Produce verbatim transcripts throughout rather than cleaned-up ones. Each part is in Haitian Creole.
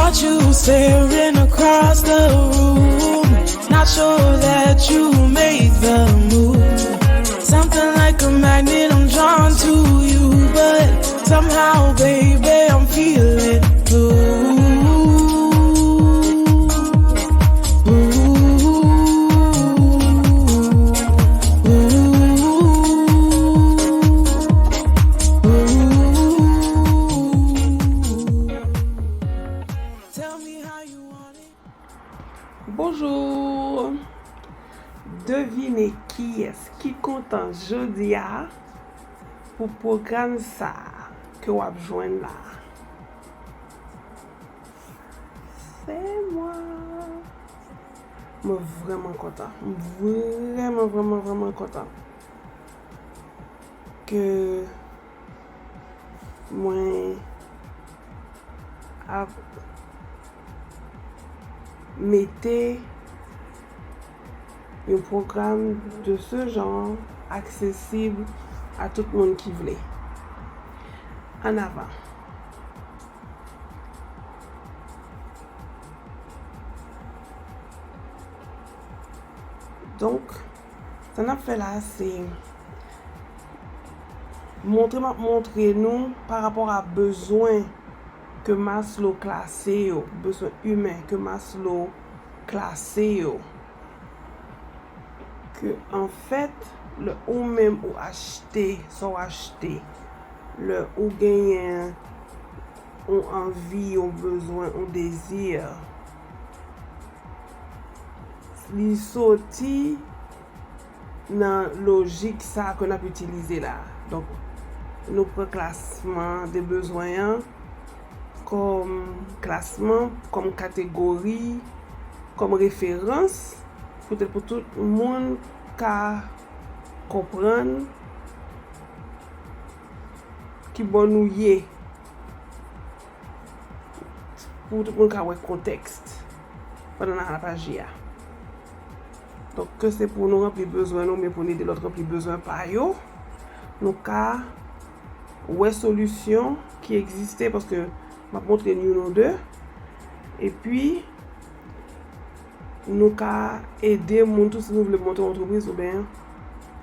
Watch you staring across the room. Not sure that you made the move. Something like a magnet, I'm drawn to you, but somehow, baby, I'm feeling blue. Ooh, ooh, ooh. Tell me how you want it. Bonjou! Devine kiyès ki kontan jodi a pou pwogram sa a ke w ap jwenn la. Se mwa. Mwen vrèman kontan. Mwen vrèman, vrèman, vrèman kontan ke mwen ap mete yon pwogram de ce genre aksesib a tout moun ki vle. Ann avan. Donk, sa n ap fè la, se montre m ap montre nou pa rapò a bezwen ke Maslow klase yo, bezwen imen ke Maslow klase yo. Ke, anfèt, lè ou menm ou achte, sa w achte, lè ou genyen yon anvi, yon bezwen, yon dezi, li soti nan lojik sa a ke n ap itilize la. Donk, nou pran klasman de bezwen an kòm klasman, kòm kategori, kòm referans, poutèt pou tout moun ka konprann ki bò nou ye, pou tout moun ka wè kontèks pandan n ap aji a. Donk, ke se pou nou ranpli bezwen nou, men pou n ede lòt ranpli bezwen pa yo, nou ka wè solisyon ki egziste, paske m ap montre n youn ou de, epi nou ka ede moun tou si nou vle monte yon antrepriz oubyen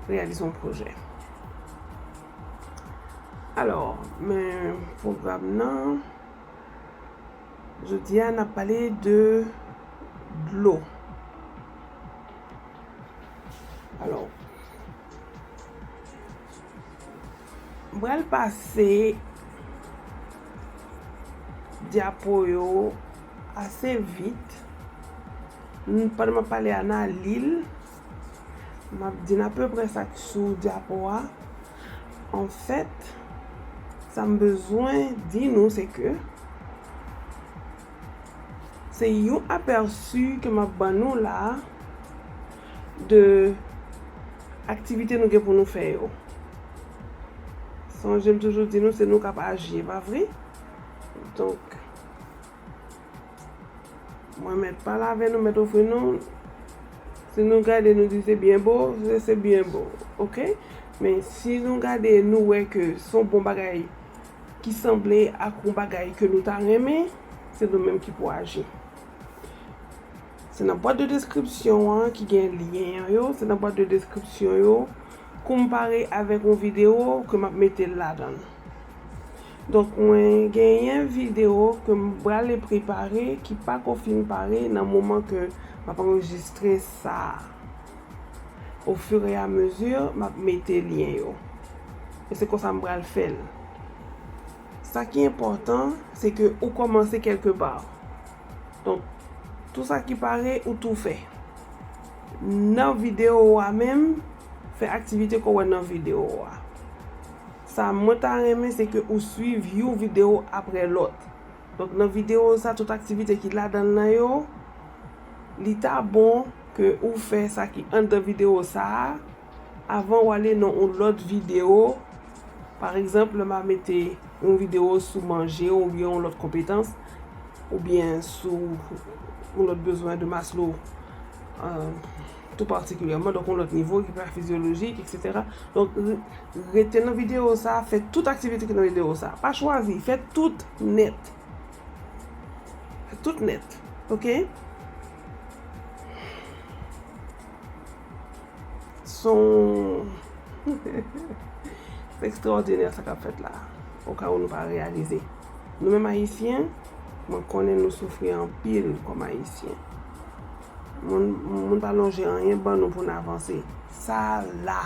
reyalize yon pwojè. Alò, men pwogram nan, jodi a, n ap pale de dlo. Alò, m pral pase dyapo yo ase vit. N, pandan m ap pale a, n a li l. M ap di n apeprè sa k sou dyapo a. Anfèt, sa m bezwen di nou, se ke se yon apèsi ke m ap ban nou la de aktivite nou gen pou nou fè yo. Sonje m toujou di nou, se nou k ap aji, e pa vre? Donk, mwen mèt pale avè nou, mèt ofri nou. Si nou gade, nou di se byen bo, se, se byen bo, oke? Men si nou gade, nou wè ke se yon bon bagay ki sanble ak yon bagay ke nou ta renmen, se nou menm ki pou aji. Se nan bwat de deskripsyon an ki gen lyen yo, se nan bwat de deskripsyon yo, konpare avèk yon videyo ke m ap mete l ladan l. Donk, mwen genyen videyo ke m prale prepare, ki pako fin pare nan moman ke m ap anrejistre sa a. Au fur et à mesure, m ap mete lyen yo. E se konsa m pral fè l. Sa ki enpòtan, se ke ou kòmanse kèlke pa. Donk, tou sa ki pare, ou tou fè. Nan videyo a menm, fè aktivite ke w wè nan videyo a. Sa mwen ta renmen, se ke ou swiv yon videyo apre lòt. Donk, nan videyo sa, tout aktivite ki ladan l nan yo, li ta bon ke ou fè sa ki anndan videyo sa a, avan w ale nan yon lòt videyo. Pa egzanp, lè m a mete yon videyo sou manje oubyen yon lòt konpetans, oubyen sou yon lòt bezwen de Maslow, euh, tou patikilyèman, donk yon lòt nivo ki pa fizyolojik, etsetera. Donk, re-, rete nan videyo sa, fè tout aktivite ki nan videyo sa. Pa chwazi, fè tout nèt. Tout nèt, ok? Son se ekstraòdinè sa k ap fèt la. Oka ou nou pa reyalize. Nou menm Ayisyen, mwen konnen nou soufri anpil kòm Ayisyen. Moun, moun pa lonje anyen ban nou pou n avanse. Sa la,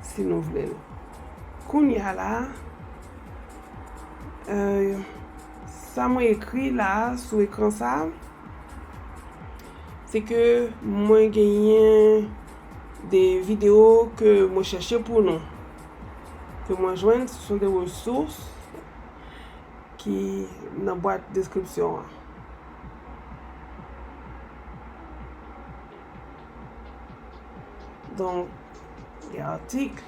si nou vle l. Kounye a la, euh, sa mwen ekri la sou ekran sa, se ke mwen genyen de videyo ke mwen chèche pou nou, ke mwen jwenn, se sont des ressources ki nan bwat deskripsyon an. Donk, gen atik,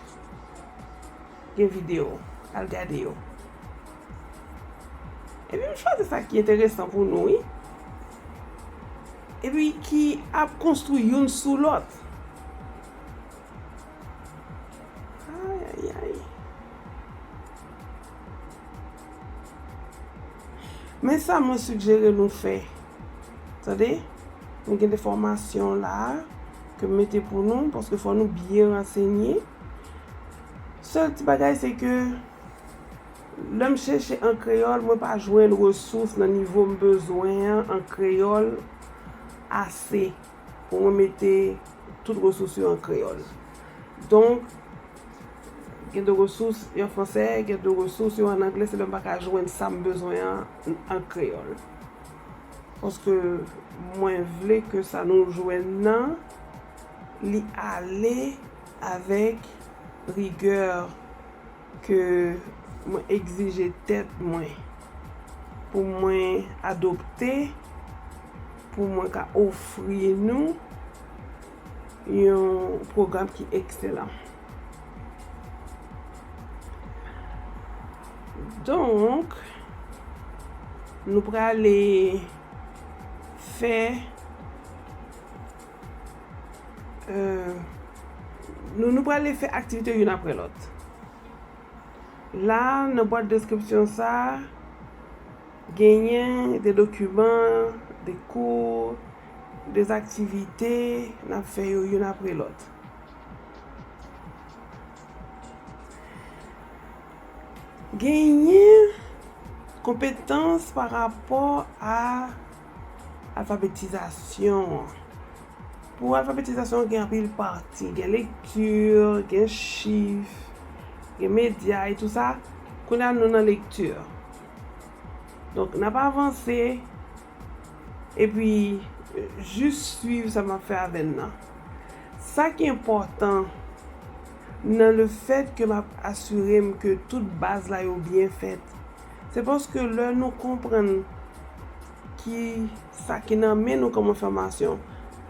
gen videyo, al gade yo. Epi m chwazi sa ki enteresan pou nou, wi. Epi ki ap konstwi youn sou lòt. Ayayay. Men sa mwen sijere nou fè. Tande? Nou gen de fòmasyon la ke m mete pou nou, paske fò nou byen ransenye. Sèl ti bagay se ke lè m chèche an kreyòl, mwen pa jwenn resous nan nivo m bezwen an an kreyòl ase pou mwen mete tout resous yo an kreyòl. Donk, gen de resous yo an fransè, gen de resous yo an anglè, se lè m pa ka jwenn sa m bezwen an an kreyòl. Paske mwen vle ke sa nou jwenn nan, li ale avèk rigè ke mwen egzije tèt mwen pou mwen adopte, pou mwen ka ofri nou yon pwogram ki ekselan. Donk, nou prale fè, euh, nou, nou prale fè aktivite youn apre lòt. La, nan bwat deskripsyon sa, genyen de dokiman, de kou, de aktivite, n ap fè yo youn apre lòt. Genyen konpetans pa rapò a alfabetizasyon an. Pou alfabetizasyon, gen anpil pati. Gen lekti, gen chif, gen medya e tou sa. Kounye a, nou nan lekti. Donk, n ap avanse epi, euh, jis swiv sa m ap fè avè n nan. Sa ki enpòtan nan le fèt ke m ap asire m ke tout baz la yo byen fèt, se paske lè nou konprann ki sa ki nan men nou kòm enfòmasyon,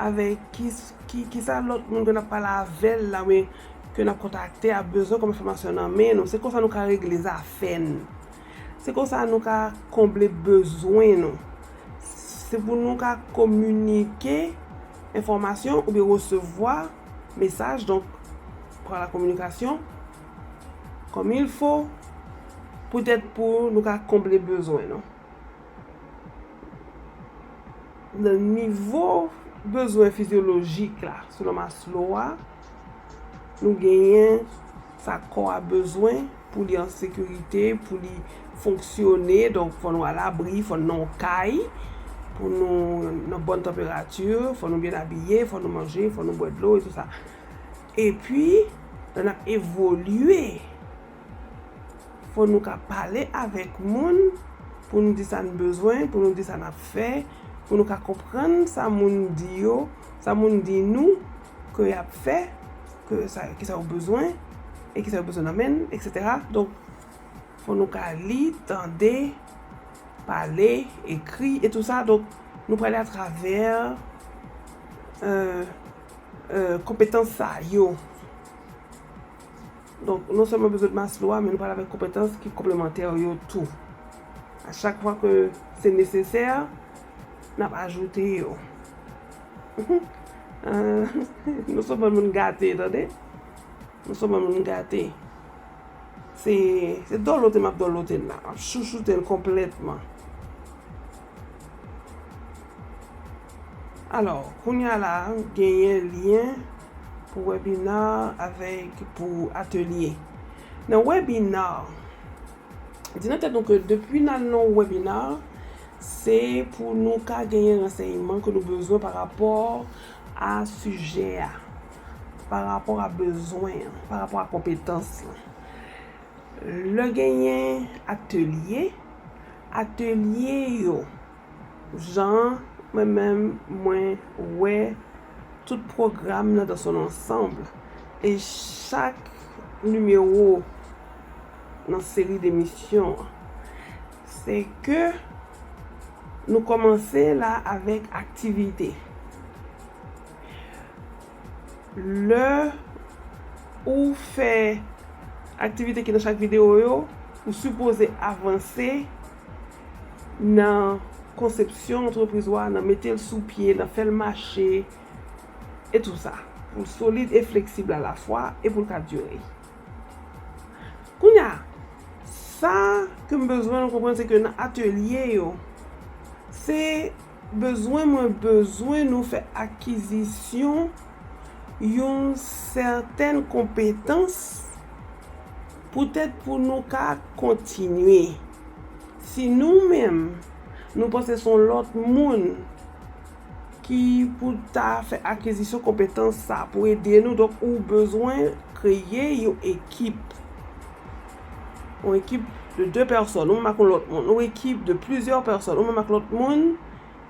avèk ki, ki, ki sa lòt moun ke n ap pale avè l la, oubyen ke n ap kontakte a bezwen kòm enfòmasyon nan men nou. Se konsa nou ka regle zafè n. Se konsa nou ka konble bezwen nou. Se pou nou ka kominike enfòmasyon oubyen resevwa mesaj, donk, par la communication, comme il faut, poutèt pou nou ka konble bezwen nou. Nan nivo bezwen fizyolojik la, selon Maslow a, nou genyen sa kò a bezwen pou li an sekirite, pou li fonksyone. Donk, fò nou alabri, fò n nan yon kay, pou nou nan bòn tanperati, fò nou byen abiye, fò nou manje, fò nou bwè dlo e tou sa. Epi, lè n ap evolye, fò nou ka pale avèk moun pou nou di sa n bezwen, pou nou di sa n ap fè, pou nou ka konprann sa moun di yo, sa moun di nou ke y ap fè, ke sa, kisa yo bezwen, e kisa yo bezwen nan men n, etsetera. Donk, fò nou ka li, tande, pale, ekri, e tou sa. Donk, nou prale atravè, euh, euh, konpetans sa yo. Donk, non sèlman bezwen Maslow a, men nou pral avèk konpetans ki konplemantè yo tou. A chak fwa ke se nesesè, n ap ajoute yo. Euh, nou se yon bann moun gate, tande? Nou se yon bann moun gate. Se, se dòlote m ap dòlote l la. M ap chouchoute l konplètman. Alò, kounye a la, genyen lyen pou webinar avèk pou atelye. Nan webinar, di nan tèt nou ke depi n al nan webinar, se pou nou ka genyen ransèyman ke nou bezwen pa rapò a sijè a, pa rapò a bezwen an, pa rapò a konpetans lan. Lè genyen atelye, atelye yo, jan mwen menm mwen wè tout pwogram nan dans son ensemble, e chak nimewo nan seri de misyon an, se ke nou kòmanse la avèk aktivite. Lè ou fè aktivite ki nan chak videyo yo, ou sipoze avanse nan konsepsyon antrepriz ou a, nan mete l sou pye, nan fè l mache, e tou sa. Pou l solid e fleksib alafwa, e pou l ka dire. Kounye a, sa ke m bezwen nou konprann, se ke nan atelye yo, se bezwen mwen bezwen nou fè akizisyon yon sètèn konpetans poutèt pou nou ka kontinye. Si nou menm, nou panse se yon lòt moun ki pou ta fè akizisyon konpetans sa pou ede nou, donk ou bezwen kreye yon ekip. Yon ekip de de pèsòn, ou menm ak yon lòt moun, yon ekip de plizyè pèsòn, ou menm ak lòt moun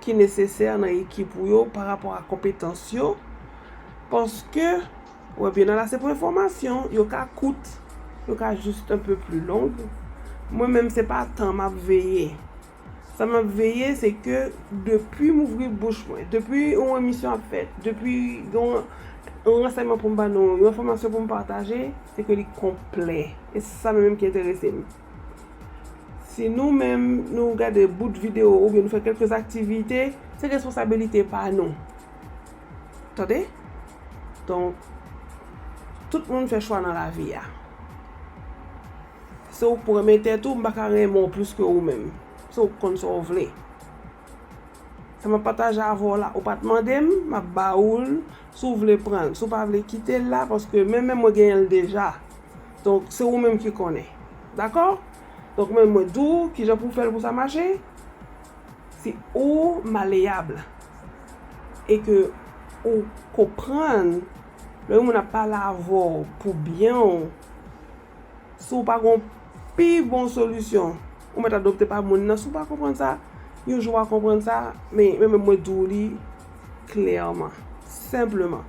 ki nesesè nan ekip ou yo pa rapò a konpetans yo, paske webinar la se pou enfòmasyon, yo ka kout, yo ka jis un peu plus long. Mwen menm se pa tan m ap veye. Sa m ap veye, se ke depi m ouvri bouch mwen, depi yon emisyon ap fèt, depi yon, yon ransèyman pou m ba nou, yon enfòmasyon pou m pataje, se ke li konplè. E se sa mwen menm ki enterese m. Si nou menm, nou gade bout videyo oubyen nou fè kèlke aktivite, se responsabilite pa nou. Tande? Donk, tout moun fè chwa nan lavi a. Se ou k pou renmen tèt ou, m pa ka renmen w plis ke ou menm. Se ou k konn sa w vle. Sa m ap pataje avè w la, ou pa t mande m, m ap ba ou l, si w vle pran l, si w pa vle kite l la, paske menm mwen genyen l deja. Donk, se ou menm ki konnen. Dakò? Donk, men mwen di w kijan pou w fè l pou sa mache. Si ou maleyab e ke ou konprann lè yon moun ap pale avè w pou byen w, si w pa gen yon pi bon solisyon ou mèt adopte pa moun nan, si w pa konprann sa, yon jou w a konprann sa, men, men, men mwen di w li klèman, senpleman.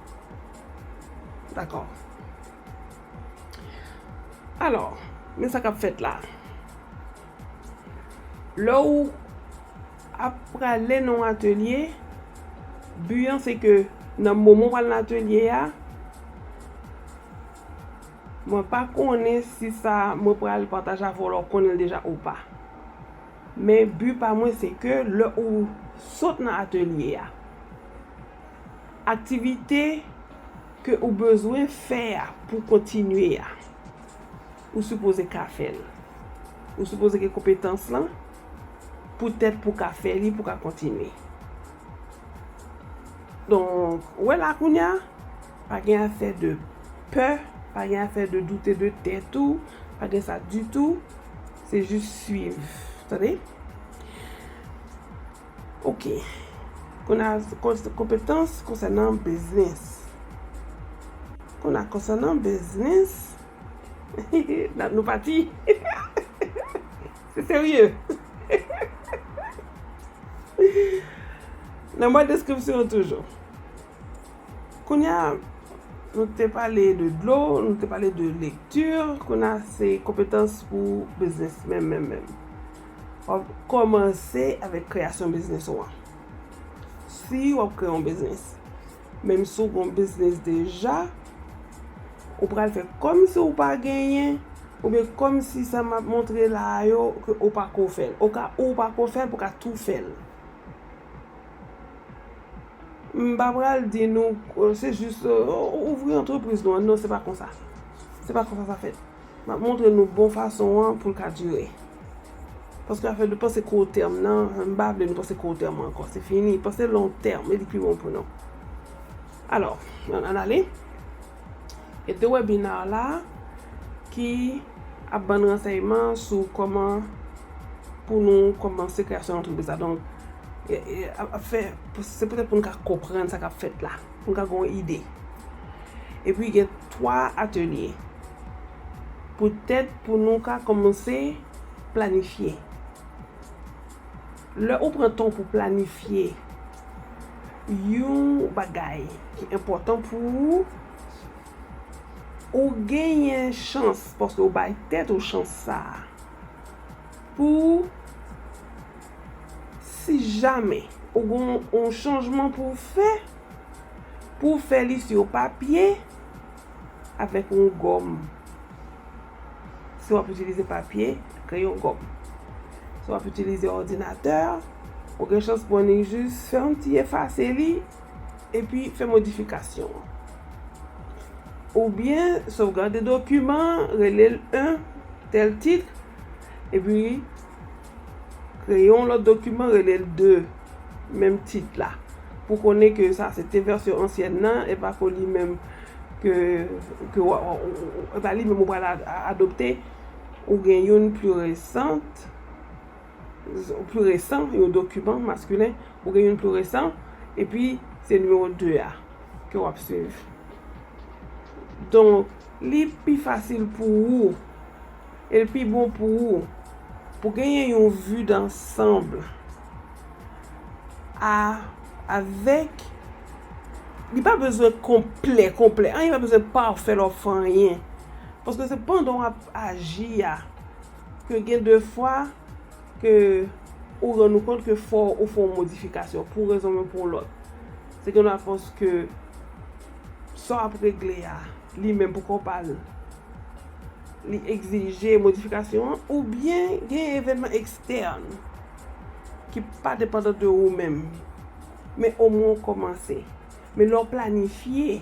Dakò. Alò, men sa k ap fèt la. Lè w ap prale nan yon atelye, bi an se ke nan moman w pral nan atelye a, mwen pa konnen si sa mwen pral pataje avè w la w konnen l deja ou pa. Men bi pa mwen se ke lè ou sot nan atelye a, aktivite ke ou bezwen fè a pou kontinye a, ou sipoze ka fè l. Ou sipoze gen konpetans lan poutèt pou ka fè li, pou ka kontinye. Donk, ou wè la kounye a, pa gen afè de pè, pa gen afè de doute de tèt ou, pa gen sa ditou. Se jis swiv. Tande? Ok. Kounye a, kons-, konpetans konsènan biznis. Kounye a, konsènan biznis, n ap nou pati. Se serye. Nan bwat deskripsyon an toujou. Kounye a, nou te pale de dlo, nou te pale de lekti, kounye a se konpetans pou biznis menm, menm, menm. W ap kòmanse avèk kreyasyon biznis ou an. Si w ap kreye yon biznis, menm si w gen yon biznis deja, ou pral fè kòmsi w pa genyen, oubyen kòmsi sa m ap montre la a yo, ke ou pa ko fè l. Oka ou pa ko fè l, pou ka tou fè l. M pa pral di nou, euh, se jis, euh, ouvri antrepriz nou an. Non, se pa konsa. Se pa konsa sa fèt. M ap montre nou bon fason an pou l ka dire. Paske afè de panse kout tèm nan, m pa vle nou panse kout tèm ankò. Se fini. Panse long tèm, e li ki bon pou nou. Alò, ann, ann ale. E de webinar la ki ap ban ransèyman sou kòman pou nou kòmanse kreyasyon antrepriz la. Donk, e, e, ap, ap fè, se poutèt pou nou ka konprann sa k ap fèt la, pou nou ka gen yon ide. Epi gen twa atelye. Poutèt pou nou ka kòmanse planifye. Lè ou pran tan pou planifye yon bagay ki enpòtan pou ou, ou genyen chans, paske ou bay tèt ou chans sa a, pou si jamè ou gen yon chanjman pou w fè, pou w fè li sou papye avèk yon gòm. Si w ap itilize papye, kreyon, gòm. Si w ap itilize òdinatè, ou gen chans pou annik jis fè yon ti efase li, epi fè modifikasyon an. Oubyen, sovgade dokiman, rele l en, tèl tit, epi kreye yon lòt dokiman, rele l de, menm tit la. Pou konnen ke sa se te vèsyon ansyèn nan, e pa ko li menm ke, ke w, w, w, e pa li menm ou pral a, a, adopte, ou gen youn pli resant, pli resan, yon dokiman maskilen, ou gen youn pli resan, epi se nimewo de a ke w ap swiv. Donk, li pi fasil pou ou, e l pi bon pou ou, pou genyen yon vi dansanb a, avèk, li pa bezwen konplè, konplè, anyen pa bezwen pafè lè w ap fè anyen. Paske se pandan w ap aji a, ke gen de fwa, ke ou rann ou kont ke fò ou fè yon modifikasyon pou yon rezon oubyen pou yon lòt. Se gen lòt paske sa w ap regle a, li menm pou kò pa l, li egzije modifikasyon an, oubyen gen evènman ekstèn ki pa depandan de ou menm. Men omwen w kòmanse. Men lè w planifye,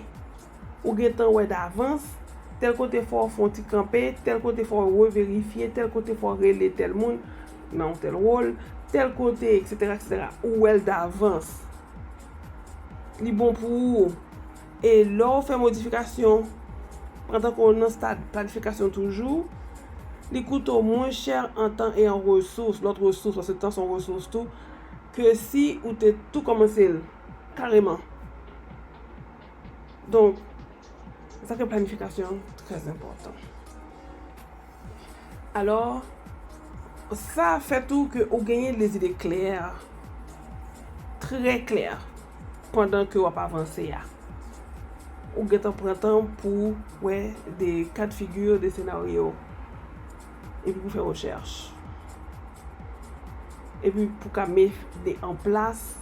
ou gentan wè davans, tèl kote fò w fè yon ti kanpe, tèl kote fò w reverifye, tèl kote fò w rele tèl moun, nan yon tèl wòl, tèl kote, etsetera, etsetera. Ou wè l davans. Li bon pou ou. E lè w fè modifikasyon, pandan ke w nan stad planifikasyon toujou, li koute w mwen chè an tan e an resous, lòt resous, paske tan se yon resous tou, ke si ou te tou kòmanse l kareman. Donk, sa fè planifikasyon trè enpòtan. Alò, sa fè tou ke ou genyen de zide klè, trè klè, pandan ke w ap avanse a. Ou gentan pran tan pou wè de ka de figi, de senaryo, epi pou fè rechèch. Epi pou ka mete an plas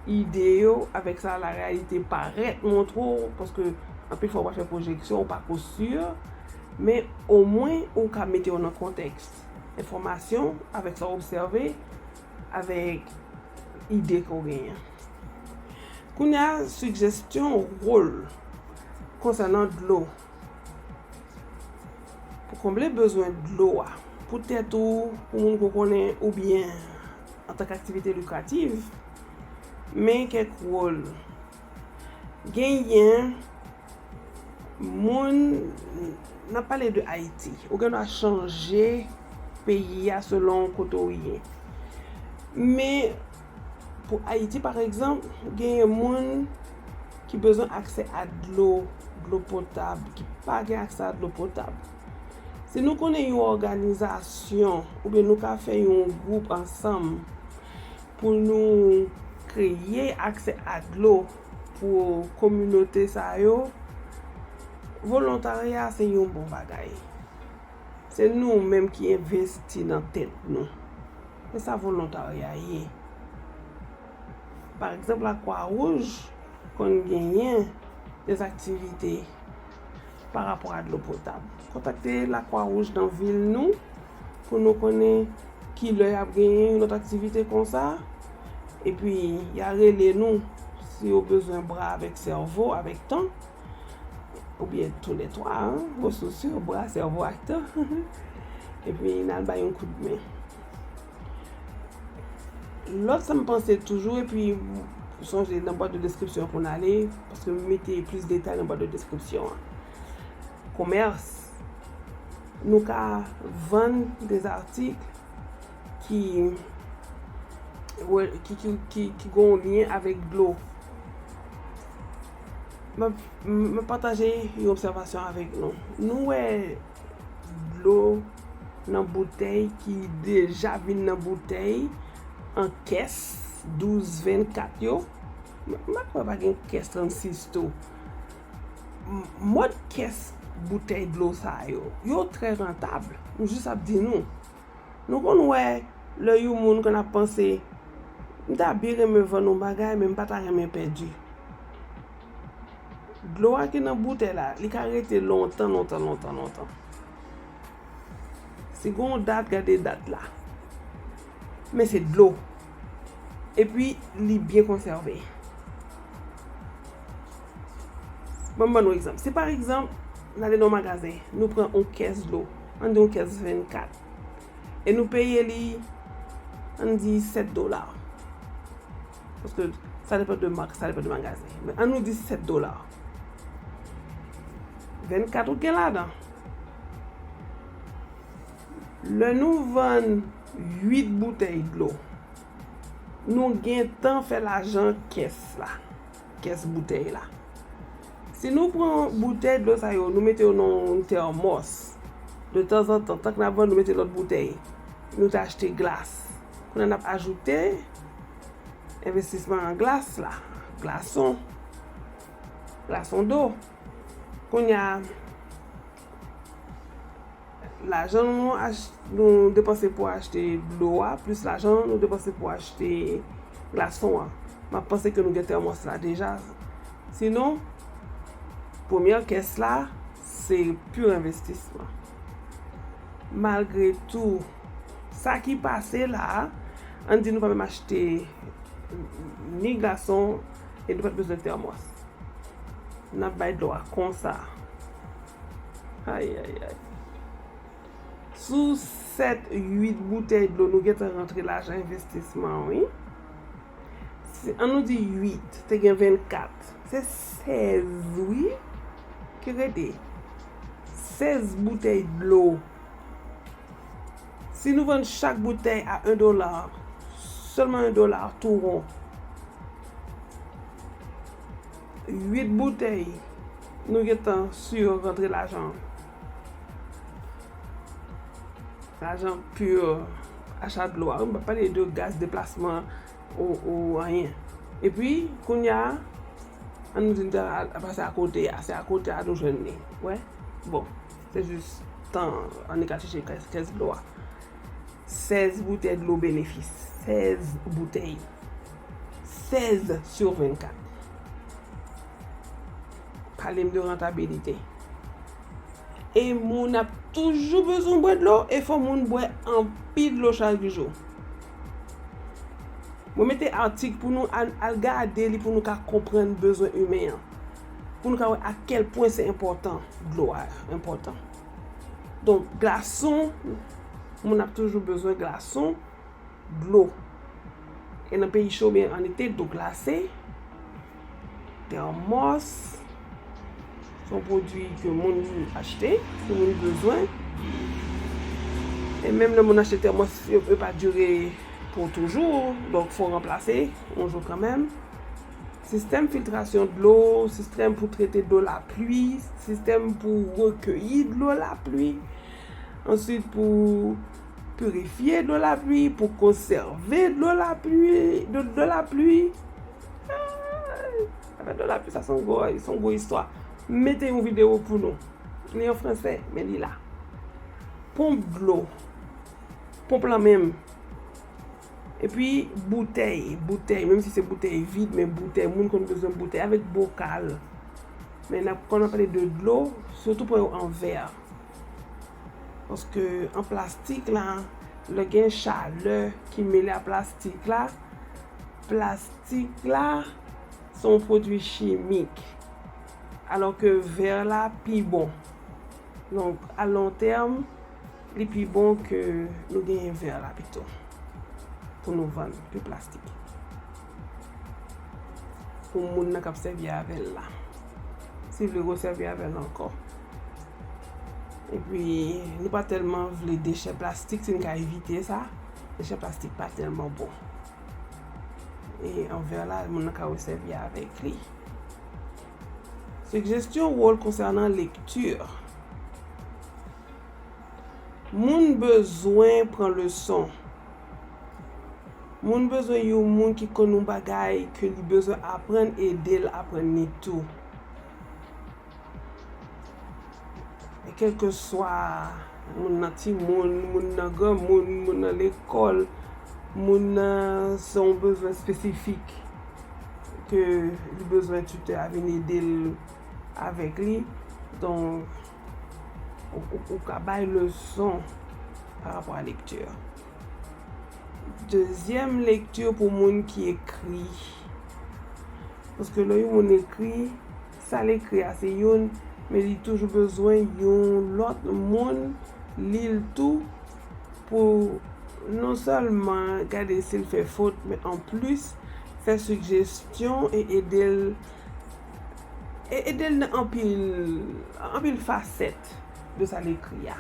ide yo, avèk sa lareyalite parèt montre w, paske anpil fwa w pa fè pwojeksyon, ou pa ko si, men omwen ou ka mete yo nan kontèks enfòmasyon avèk sa w obsève, avèk ide ke w genyen. Kounye a, sijestyon wòl konsènan dlo. Pou konble bezwen dlo a, pou tèt ou, pou moun ke w konnen, oubyen antanke aktivite likrativ, men kèk wòl. Genyen moun, n ap pale de Ayiti. Ou gen dwa chanje peyi a selon kote w ye. Men, pou Ayiti, pa egzanp, genyen moun ki bezwen aksè a dlo, dlo potab, ki pa gen aksè a dlo potab. Si nou konnen yon òganizasyon, oubyen nou ka fè yon gwoup ansanm pou nou kreye aksè a dlo pou kominote sa yo, volontarya se yon bon bagay. Se nou menm ki envesti nan tèt nou. Se sa volontarya ye. Pa egzanp, Lakwa Wouj konn genyen de aktivite pa rapò a dlo potab. Kontakte Lakwa Wouj nan vil nou pou nou konnen ki lè y ap genyen yon lòt aktivite konsa. Epi, y a rele nou si yo bezwen bra avèk sèvo, avèk tan. Oubyen toulètwa, en, resous yo, bra, sèvo ak tan. Epi n al bay yon kout men. Lòt sa m panse toujou, epi sonje nan bwat de deskripsyon pou n ale, paske m mete plis detay nan bwat de deskripsyon an. Komès, nou ka vann de zatik ki, ki, ki, ki, ki gen yon lyen avèk dlo. M ap, m ap pataje yon obsèvasyon avèk nou. Nou wè dlo nan boutèy ki deja vin nan boutèy an kès douz vennkat yo. M, m pa kwè pa gen kès trannsis tou. M, mòd kès boutèy dlo sa yo, yo trè rantab. M jis ap di nou. Nou konn wè lè yon moun konn ap panse, "M ta byen renmen vann yon bagay, men m pa ta renmen pèdi." Dlo a ki nan boutèy la, li ka rete lontan, lontan, lontan, lontan. Si gen yon dat, gade dat la. Men se dlo. Epi, li byen konsève. Ban m ban nou egzanp. Si pa egzanp, n ale nan yon magazen, nou pran yon kès dlo, ann di yon kès vennkat, e nou peye li, ann di sèt dola. Paske sa depann de mak, sa depann de magazen. Men ann nou di sèt dola. Vennkat ou gen ladan. Lè nou vann uit boutèy dlo, nou gentan fè lajan kès la, kès boutèy la. Si nou pran boutèy dlo sa yo, nou mete yo nan yon tèmòs, de tanzantan, tank n ap vann, nou mete lòt boutèy. Nou te achte glas. Kounye a n ap ajoute envestisman an glas la, glason, glason do. Kounye a, lajan nou ach-, nou depanse pou achte dlo a, plis lajan nou depanse pou achte glason an. M ap panse ke nou gen tèmòs la deja. Sinon, premyè kès la, se pur envestisman. Malgre tou, sa ki pase la, ann di nou pa menm achte ni glason e nou pa t bezwen tèmòs. N ap bay dlo a konsa. Ay, ay, ay. Sou sèt, uit boutèy dlo, nou gentan rantre lajan envestisman, wi. Si, ann nou di uit, te gen vennkat. Se sèz, wi, ki rete. Sèz boutèy dlo. Si nou vann chak boutèy a en dola, sèlman en dola tou won, uit boutèy, nou gentan si rantre lajan. Lajan pur, acha dlo a. M pa pale de gaz, deplasman, ou, ou anyen. Epi, kounye a, ann nou di n ta al pase akote a, se akote a nou jwenn li. Wè? Bon, se jis tan an, annik al chèche kès, kès dlo a. Sèz boutèy dlo benefis. Sèz boutèy. Sèz sur vennkat. Pale m de rantabilite. E moun ap toujou bezwen bwè dlo, e fò moun bwè anpil dlo chak jou. Mwen mete atik pou nou al, al gade li pou nou ka konprann bezwen imen an. Pou nou ka wè a kèl pwen se enpòtan, dlo a enpòtan. Donk, glason, moun ap toujou bezwen glason, dlo. E nan peyi cho, byen, an ete, dlo glase, tèmòs, se yon pwodui ke moun achte, ke moun bezwen. E menm lè moun achte tèmòs, yo, yo pa dire pou toujou, donk fò ranplase yon jou kanmenm. Sistèm filtrasyon dlo, sistèm pou trete dlo lapli, sistèm pou rekeyi dlo lapli, answit pou pirifye dlo lapli, pou konsève dlo lapli, dlo, dlo lapli. Ah, afè dlo lapli, sa se yon gwo, se yon gwo istwa. M mete yon videyo pou nou. Li an fransè, men li la. Ponp dlo. Ponp lan menm. Epi boutèy, boutèy, menm si se boutèy vid, men boutèy, moun konn bezwen boutèy avèk bokal. Men n ap, kon n ap pale de dlo, sitou pran yo an vè. Paske an plastik la, lè gen chalè ki mele a plastik la, plastik la se yon pwodui chimik. Alò ke vè la pi bon. Donk, a lon tèm, li pi bon ke nou genyen vè la pito. pou nou vann ke plastik. Pou moun nan k ap sèvi avè l la. Si l vle resèvi avè l ankò. Epi, nou pa tèlman vle dechè plastik, si n ka evite sa, dechè plastik pa tèlman bon. E an vè la, moun nan ka resèvi avèk li. Sijesyon wòl konsènan lekti. Moun bezwen pran leson. Moun bezwen yon moun ki konn yon bagay ke li bezwen aprann, ede l aprann li tou. E kèlkeswa moun nan timoun, moun nan granmoun, moun nan lekòl, moun nan se yon bezwen espesifik ke li bezwen titè a vin ede l avèk li. Donk, ou, ou, ou ka bay leson pa rapò a lekti. Dezyèm lekti pou moun ki ekri. Paske lè yon moun ekri, sa l ekri a se youn, men li toujou bezwen yon lòt moun li l tou pou non sèlman gade si l fè fot, men anplis fè sijesyon e ede l, e ede l nan anpil, anpil fasèt de sa l ekri a.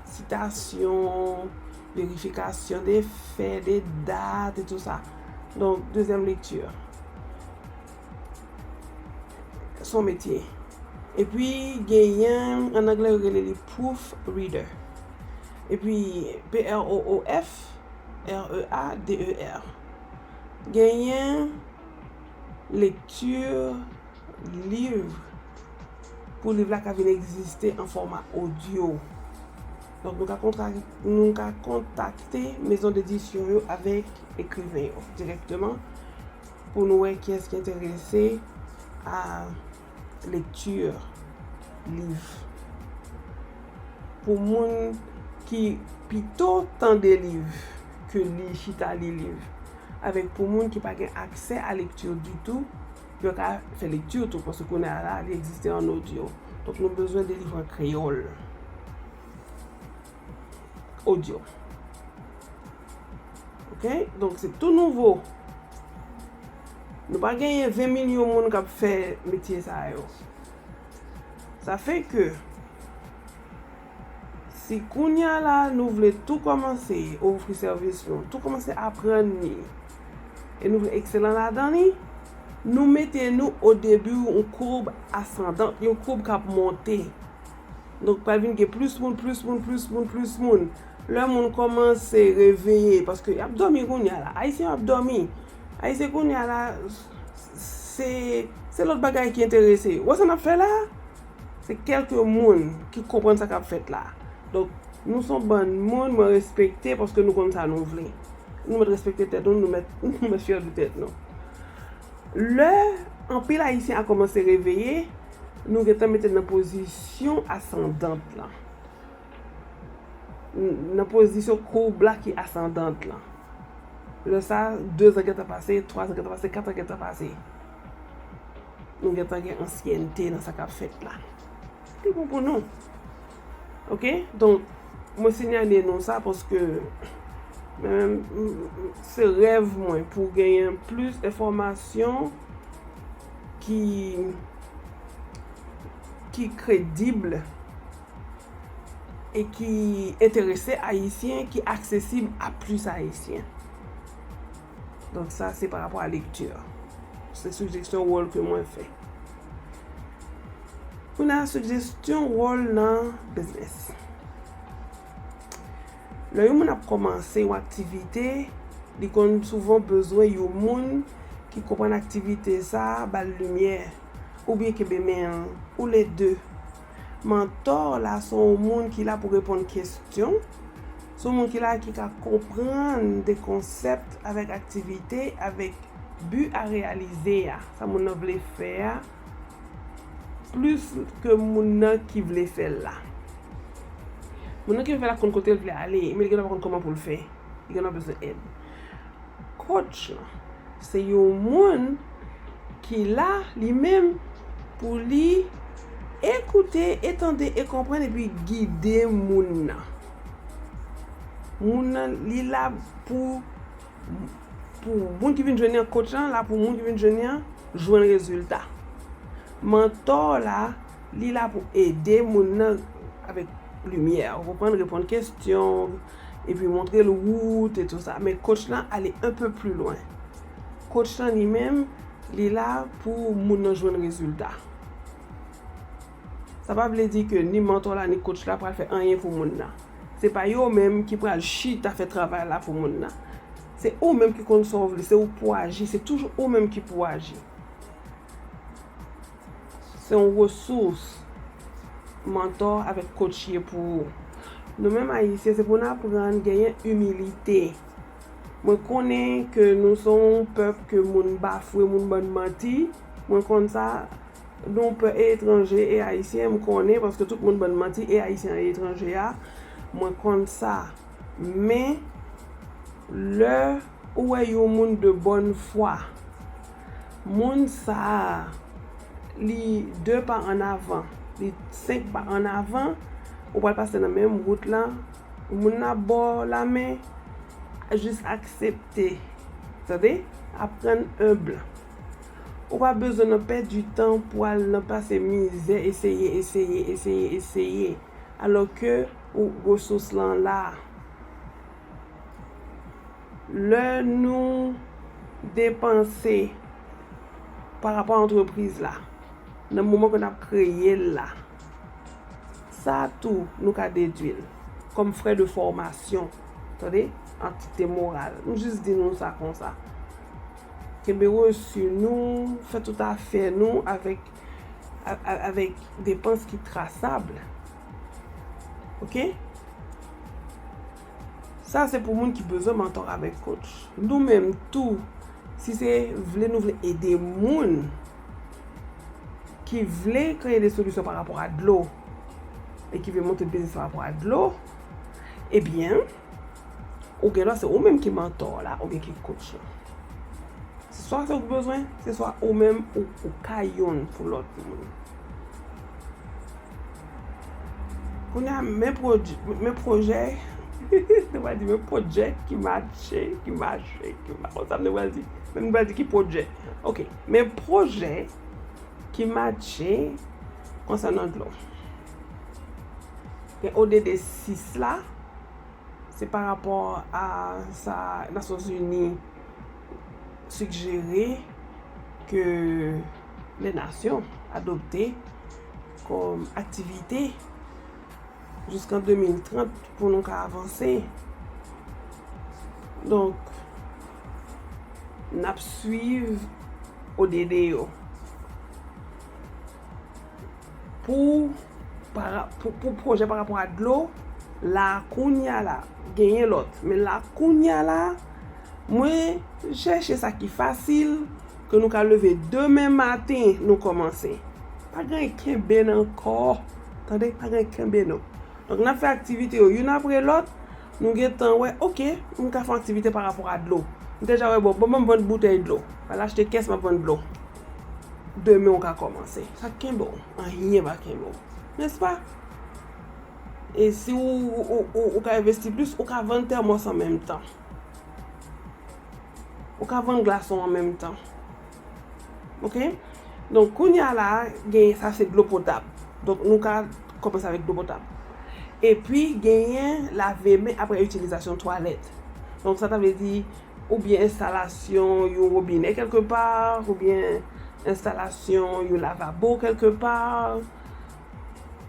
Sitasyon, verifikasyon de fè, de dat e tou sa. Donk, dezyèm lekti. Se yon metye. Epi, genyen, an anglè, yo rele li proof reader. Epi, P R O O F, R E A D E R. Genyen lekti liv pou liv la ka vin egziste an fòma odyo. Donk, nou ka kontra-, nou ka kontakte mezon dedisyon yo avèk ekriven yo dirèkteman pou nou wè kiyès ki enterese a lekti liv. Pou moun ki pito tande liv ke li chita li liv, avèk pou moun ki pa gen aksè a lekti ditou, yo ka fè lekti tou, paske kounye a la, li egziste an odyo. Donk, nou bezwen de liv an kreyòl. Odyo. Oke? Donk, se tou nouvo. Nou pa genyen ven milyon moun k ap fè metye sa yo. Sa fè ke, si kounye a la, nou vle tou kòmanse ofri sèvis nou, tou kòmanse aprann li, e nou vle ekselan ladan li, nou mete nou o debi yon koub asandan, yon koub k ap monte. Donk, pral vin gen plis moun, plis moun, plis moun, plis moun. Lè moun kòmanse reveye, paske y ap dòmi kounye a la. Ayisyen yo ap dòmi. Ayisyen kounye a la, se, se lòt bagay ki enterese yo. Wè sa n ap fè la? Se kèlke moun ki konprann sa k ap fèt la. Donk, nou se yon bann moun mwen respekte paske nou konn sa nou vle. Nou mèt respekte tèt nou, nou mèt, nou mèt fyè de tèt nou. Lè anpil Ayisyen a kòmanse reveye, nou gentan mete n nan pozisyon asandant lan. N-, nan pozisyon koub la ki asandant lan. Lè sa, de zan gentan pase, twa zan gentan pase, kat zan gentan pase. Nou gentan gen ansyènte nan sa k ap fèt la. Li bon pou nou. Oke? Donk, mwen sinyale nou sa paske mwen menm, m-, m-, se rèv mwen pou genyen plis enfòmasyon ki, ki kredib e ki enterese Ayisyen, ki aksesib a plis Ayisyen. Donk, sa, se pa rapò a lekti. Se sijesyon wòl ke mwen fè. Kounye a, sijesyon wòl nan biznis. Lè yon moun ap kòmanse yon aktivite, li konn souvan bezwen yon moun ki konprann aktivite sa a, ba l limyè, oubyen kenbe men l, ou lè de. Mantò la se yon moun ki la pou reponn kesyon, se yon moun ki la ki ka konprann de konsèp avèk aktivite, avèk bi a reyalize a, sa moun nan vle fè a, plis ke moun nan ki vle fè l la. Moun nan ki vle fè l la konn kote l vle ale, men li genlè pa konn kòman pou l fè. Li genlè bezwen èd. Coach lan, se yon moun ki la, li menm, pou li ekoute, e tande, e konprann, epi gide moun nan. Moun nan, li la pou, pou moun ki vin jwenn li an, coach lan la pou moun ki vin jwenn li an jwenn rezilta. Mantò la, li la pou ede moun nan avèk limyè, ou konprann, reponn kesyon, epi montre l wout e tou sa. Men coach lan ale un peu plus loin. Coach lan li menm, li la pou moun nan jwenn rezilta. Sa pa vle di ke ni mantò la ni coach la pral fè anyen pou moun nan. Se pa yo menm ki pral chita fè travay la pou moun nan. Se ou menm ki konn sa w vle, se ou pou aji, se toujou ou menm ki pou aji. Se yon resous, mantò avèk coach ye pou ou. Nou menm Ayisyen, se pou n aprann genyen imilite. Mwen konnen ke nou se yon pèp ke moun bafwe, moun bann manti. Mwen konn sa. Nou pè e etranje e Ayisyen, m konnen, paske tout moun bann manti, e Ayisyen e etranje a. Mwen konn sa. Men, lè ou wè yon moun de bòn fwa, moun sa a, li de pa an avan, li senk pa an avan, ou pral pase nan menm wout la, moun nan ap ba w lamen, jis aksepte. Tande? Aprann enb. Ou pa bezwen nan pèdi tan pou al nan pase mizè, eseye, eseye, eseye, eseye. Alò ke ou resous lan la. Lè nou depanse pa rapò a antrepriz la, nan moman ke n ap kreye l la, sa tou nou ka dedwi l kòm frè de fòmasyon. Tande? Antite moral. M jis di nou sa konsa. Kenbe resi nou, fè tout afè nou avèk, a- a- avèk depans ki trasab. Oke? Sa se pou moun ki bezwen mantò avèk coach. Nou menm tou, si se vle nou vle ede moun ki vle kreye de solisyon pa rapò a dlo e ki vle monte biznis pa rapò a dlo, ebyen, ou gen dwa se ou menm ki mantò la oubyen ki coach la. Se swa se ou k bezwen, se swa ou menm ou, ou ka youn pou lòt moun. Kounye a, men pwodui, men pwojè, nou pral di men pwojè ki matche, ki mache, ki ma-, konsa nou pral di, men nou pral di ki pwojè. Oke, men pwojè ki matche konsènan dlo. Gen O D D sis la, se pa rapò a sa Nasyonzini sigjere ke lè nasyon adopte kòm aktivite jiskan de mil trant pou nou ka avanse. Donk, n ap swiv O D D yo. Pou, para, pou, pou pwojè pa rapò a dlo, la kounye a la, genyen lòt. Men la kounye a la, mwen chèche sa ki fasil, ke nou ka leve demen maten, nou kòmanse. Pa gen kenbe nan kò. Tande, pa gen kenbe non. Donk, n ap fè aktivite yo youn apre lòt. Nou gentan wè, oke, m ka fè yon aktivite pa rapò a dlo. M te deja wè, bon, bon, ban m vann boutèy dlo. Al achte kès, m ap vann dlo. Demen, w ka kòmanse. Sa k kenbe w? Anyen pa kenbe w. Nèspa? E si w, ou, ou, ou, ou ka envesti plis, ou ka vann tèmòs an menm tan. Ou ka vann glason an menm tan. Oke? Donk, kounye a la, gen, sa se dlo potab. Donk, nou ka kòmanse avèk dlo potab. Epi, genyen lave men apre itilizasyon twalèt. Donk, sa ta vle di, oubyen enstalasyon yon wobinè kèlkepa, oubyen enstalasyon yon lavabo kèlkepa.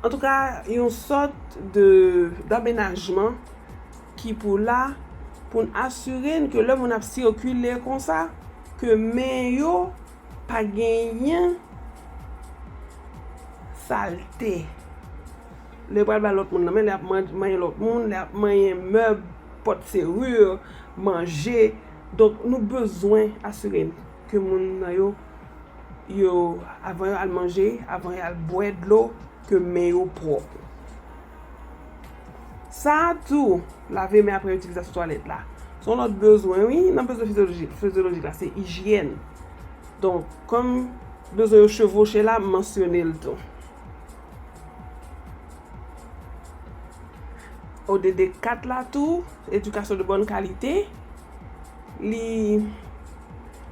Antouka, yon sòt de, damenajman ki pou la, pou n asire n ke lè moun ap sikile konsa, ke men yo pa genyen salte. Lè pral bay lòt moun nan men, lè ap man-, manyen lòt moun, lè ap manyen mèb, pòt seri, manje. Donk, nou bezwen asire n ke moun nan yo, yo, avan yo al manje, avan yo al bwè dlo, ke men yo pwòp. Sa a tou, lave men apre itilizasyon twalèt la, se yon lòt bezwen, wi, nan bezwen fizyolojik, fizyolojik la, se ijyèn. Donk, kòm bezwen yo chevoche la, m mansyone l tou. O D D kat la tou, éducation de bonne qualité, li,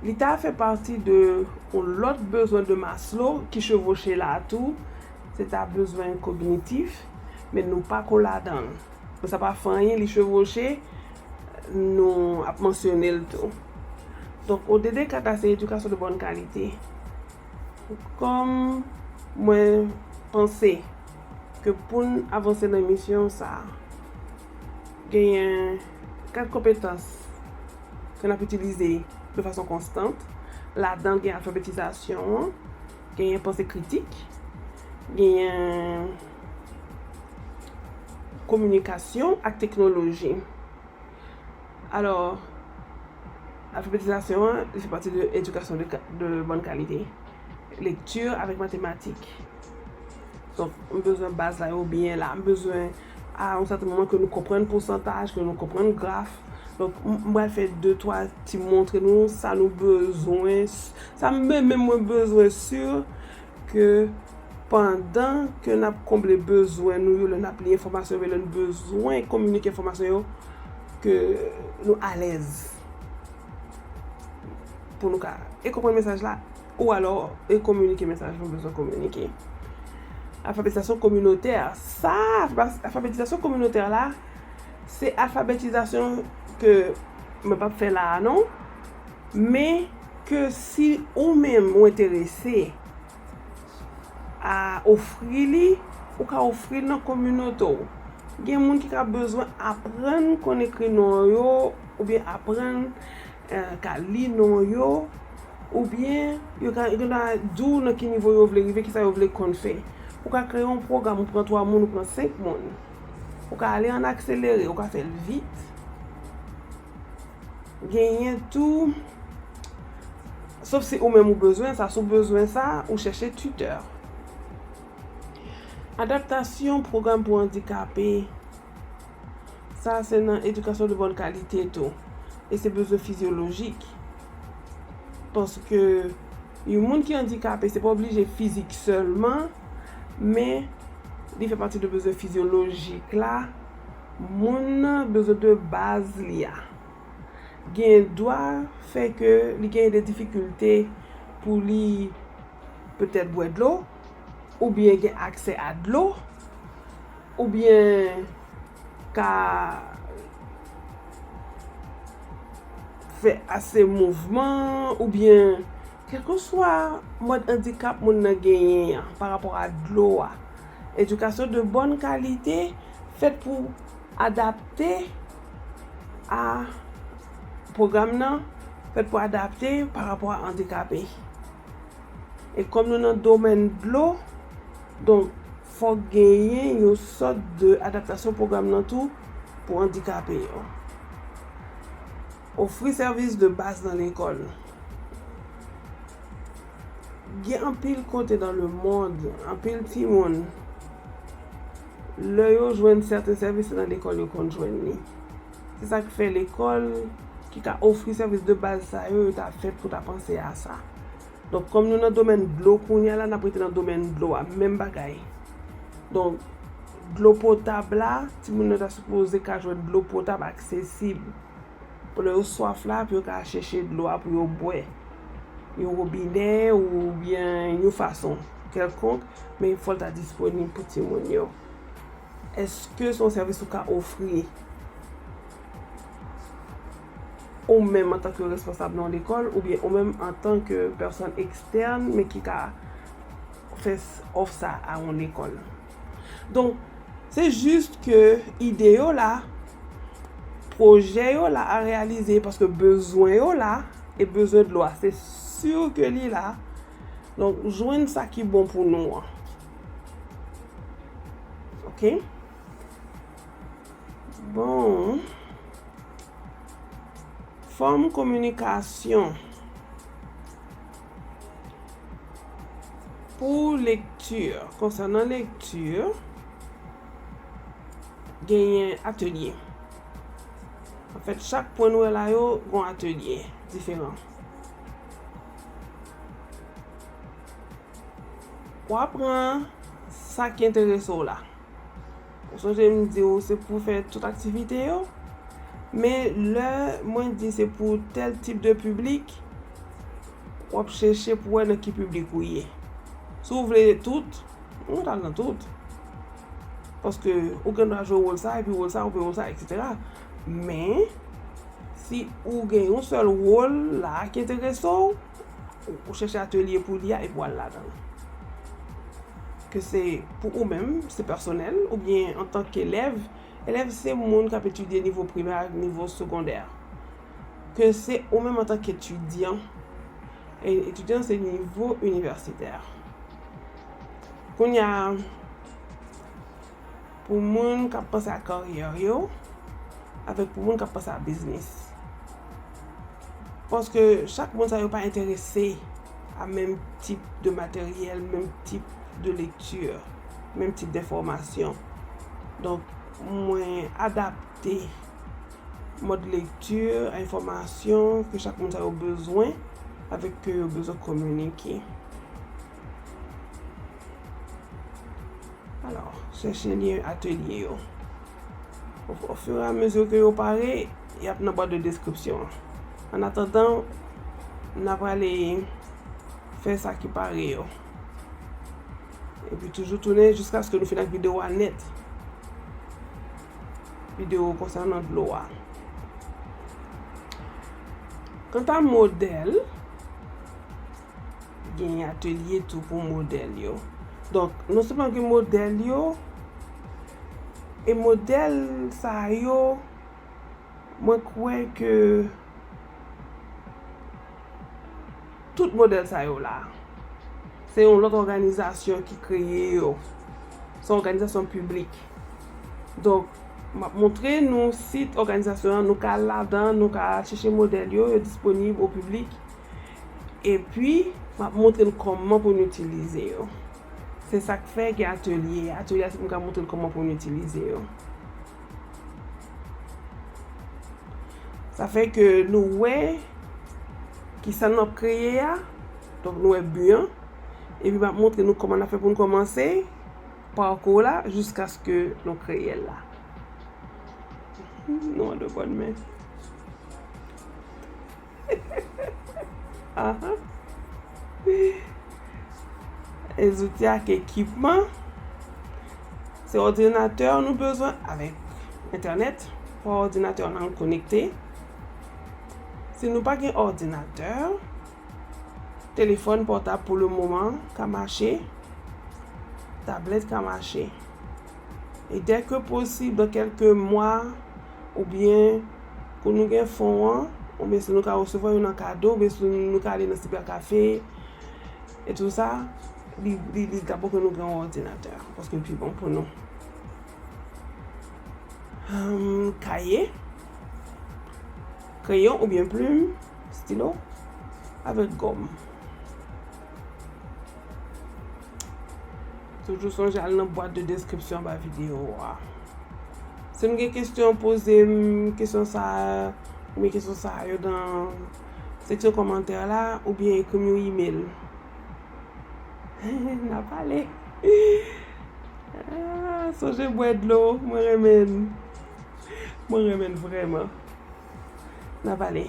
li ta fè pati de yon lòt bezwen de Maslow ki chevoche la tou, se ta bezwen kognitif, men nou pa ko ladan l. Bon, sa pa fè anyen, li chevoche, nou ap mansyone l tou. Donk, O D D kat la se éducation de bonne qualité. Kòm mwen panse ke pou n avanse nan misyon sa a, genyen kat konpetans ke n ap itilize de fason konstant. Ladan l gen alfabetizasyon an, genyen panse kritik, genyen kominikasyon ak teknoloji. Alò, alfabetizasyon an, li fè pati de éducation de, de bonne qualité. Lecture avec mathématiques. Donk, m bezwen baz la yo byen la. M bezwen, a yon sèten moman, ke nou konprann pousantaj, ke nou konprann graf. Donk, m, m pral fè de, twa ti montre nou sa nou bezwen, sa m menm mwen bezwen si ke pandan ke n ap konble bezwen nou yo, lè n ap li enfòmasyon yo, lè n bezwen kominike enfòmasyon yo, ke nou alèz pou nou ka e konprann mesaj la, ou alò e kominike mesaj nou bezwen kominike. Alfabetizasyon kominotè. Sa, alfabetizasyon kominotè la, se alfabetizasyon ke mwen p ap fè la a non, men ke si ou menm ou enterese a ofri li, ou ka ofri l nan kominote w. Gen moun ki ka bezwen aprann konn ekri non yo, oubyen aprann, eh, ka li non yo, oubyen yo ka, yo ka di w nan ki nivo yo vle rive, kisa yo vle konn fè. Ou ka kreye yon pwogram, ou pran twa moun, ou pran senk moun. Ou ka ale an akselere, ou ka fè l vit. Genyen tou, sof si ou menm ou bezwen sa, si w bezwen sa, ou chèche tuteur. Adaptasyon pwogram pou andikape, sa se nan éducation de bonne qualité tou. E se bezwen fizyolojik. Paske yon moun ki andikape, se pa oblije fizik sèlman, men li fè pati de bezwen fizyolojik la. Moun nan bezwen de baz li a. Gen dwa fè ke li genyen de difikilte pou li petèt bwè dlo, oubyen gen aksè a dlo, oubyen ka fè ase mouvman, oubyen kèlkeswa mòd andikap moun nan genyen an pa rapò a dlo a. Éducation de bonne qualité fèt pou adapte a pwogram nan, fèt pou adapte pa rapò a andikape. E kòm nou nan domèn dlo, donk, fòk genyen yon sòt de adaptasyon pwogram nan tou pou andikape yo. Ofri sèvis de baz nan lekòl. Gen anpil kote dans le monde, anpil timoun, lè yo jwenn sèten sèvis, se nan lekòl yo konn jwenn li. Se sa k fè lekòl ki ka ofri sèvis de baz sa yo, yo ta fèt pou ta panse a sa. Donk, kòm nou nan domèn dlo kounye a la, n ap rete nan domèn dlo a, menm bagay. Donk, dlo potab la, timoun yo ta sipoze ka jwenn dlo potab aksesib. Pou lè yo swaf la, pou yo ka chèche dlo a pou yo bwè. Yon wobinè oubyen yon fason kèlkonk, men fò l ta disponib pou timoun yo. Èske se yon sèvis ou ka ofri ou menm antanke responsab nan yon lekòl, oubyen ou menm antanke pèsòn ekstèn, men ki ka fè s-, òf sa a yon lekòl? Donk, se jis ke ide yo la, pwojè yo la a reyalize, paske bezwen yo la, e bezwen dlo a, se si ke li la. Donk, jwenn sa ki bon pou nou an. Ok? Bon. Fòm kominikasyon. Pou lekti, konsènan lekti, genyen atelye. Anfèt, chak pwen nou wè la yo, gon atelye diferan. W a pran sa ki enterese w la. Ou sonje m di w se pou fè tout aktivite yo? Men lè mwen di se pou tèl tip de piblik, w ap chèche pou wè nan ki piblik ou ye. Si w vle tout, ou t al nan tout. Paske ou gen dwa jwe wòl sa, epi wòl sa, ou jwe wòl sa, etsetera. Men, si ou gen yon sèl wòl la ki enterese w, ou, ou chèche atelye pou li a epi w al ladan l. Ke se pou ou menm, se pèsonèl, oubyen antanke elèv. Elèv se moun k ap etidye nivo primè ak nivo segondè. Ke se ou menm antanke etidyan. E etidyan se nivo inivèsitè. Kounye a, pou moun k ap panse a karyè yo, avèk pou moun k ap panse a biznis. Paske chak moun sa yo pa enterese a menm tip de materyèl, menm tip de lekti, menm tip de fòmasyon. Donk, mwen adapte mòd lekti a enfòmasyon ke chak moun sa yo bezwen, avèk ke yo bezwen kominike. Alò, chèche lyen atelye yo. Au, au fur et à mesure ke yo pare, y ap nan bwat de deskripsyon an. Annatandan, n ap ale fè sa ki pare yo. Epi toujou tounen jiskaske nou fin ak videyo a nèt. Videyo konsènan dlo a. Kanta modèl, gen atelye tou pou modèl yo. Donk, non sèlman gen modèl yo, e modèl sa yo, mwen kwè ke tout modèl sa yo la, se yon lòt òganizasyon ki kreye yo. Se yon òganizasyon piblik. Donk, m ap montre nou sit òganizasyon an, nou ka al ladan, nou ka al chèche modèl yo, yo disponib o piblik. Epi, m ap montre n kòman pou n itilize yo. Se sa k fè gen atelye. Atelye a, se pou m ka montre n kòman pou n itilize yo. Sa fè ke nou wè ki sa n ap kreye a. Donk, nou wè bi an. Epi, m ap montre nou kòman n ap fè pou n kòmanse pakou la jiskaske nou kreye l la. Nou an de bòn men. Ahan. E zouti ak ekipman. Se òdinatè nou bezwen avèk entènèt. Pou òdinatè nan konekte. Si nou pa gen òdinatè, telefòn pòtab pou le moman ka mache, tablèt ka mache. E dèke posib, dan kèlke mwa, oubyen kou nou gen fon an, oubyen si nou ka resevwa yo nan kado, oubyen si nou ka ale nan siberkafe, e tou sa, li, li, li ta bon ke nou gen yon òdinatè, paske l pi bon pou nou. Hum, kaye, kreyon oubyen plim, stilo, avèk gòm. Toujou sonje al nan bwat de deskripsyon anba videyo a. Si nou gen kesyon, poze m kesyon sa a, oubyen kesyon sa a yo nan seksyon kòmantè la, oubyen ekri m yon imèl. N a pale. Ah, sonje bwè dlo, mwen renmen n. Mwen renmen n vrèman. N a pale.